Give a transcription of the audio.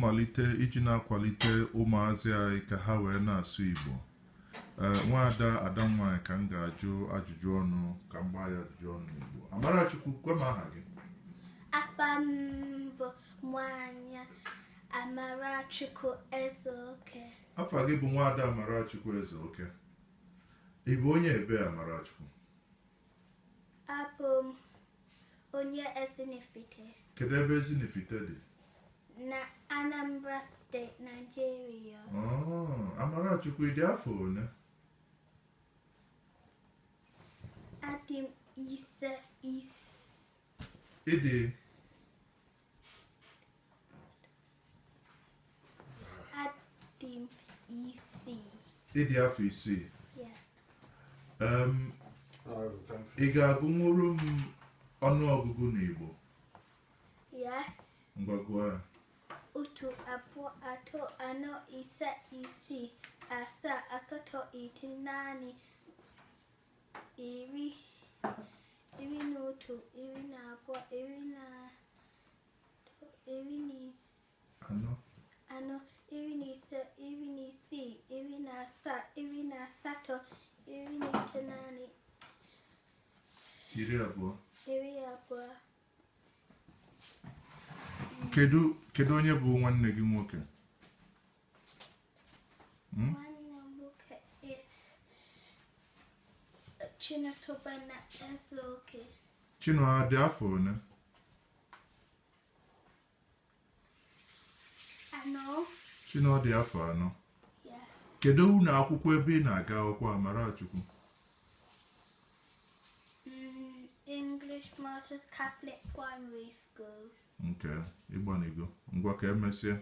Mmalite iji na-akwalite ụmụazị anyị ka ha wee na-asụ Igbo. Ee, nwaada Adanwanyị ka m ga-ajụ ajụjụ ọnụ, ka m gbaa ya ajụjụ ọnụ n'Igbo. Amarachukwu, gwa m aha gị. Afa m bụ nwanyị Amarachukwu Ezeoke. Afa gị bụ nwaada Amarachukwu Ezeoke. Ị bụ onye ebe, Amarachukwu? Abụ m onye Ezinifite. Kedu ebe Ezinifite dị? Na Anambra Steeti, Nigeria. Oh, Amarachukwu, ị dị afọ one? Adị m 5. Ị dị Adị m 6. Ị dị afọ 6? Yeah. Ị ga-agụnwuru m ọnụọgụgụ n'Igbo? Yes. Ngwa, gụọ ya. 1, 2, 3, 4, 5, 6, 7, 8, 9, 10, 11, 12, 13, 14. 14, 15, 16, 17, 18, 19, 20. 20. Kedu onye bụ nwanne gị nwoke? Nwanne m nwoke is Chinatụbana Ezeoke. Chinua dị afọ one? 4. Chinua dị afọ 4? Yeah. Kedu ụlọ akwụkwọ ebe ị na-aga akwụkwọ, Amarachukwu? English Martyrs Catholic Primary School. Nke ịgbanigo. Ngwa, ka emesịa.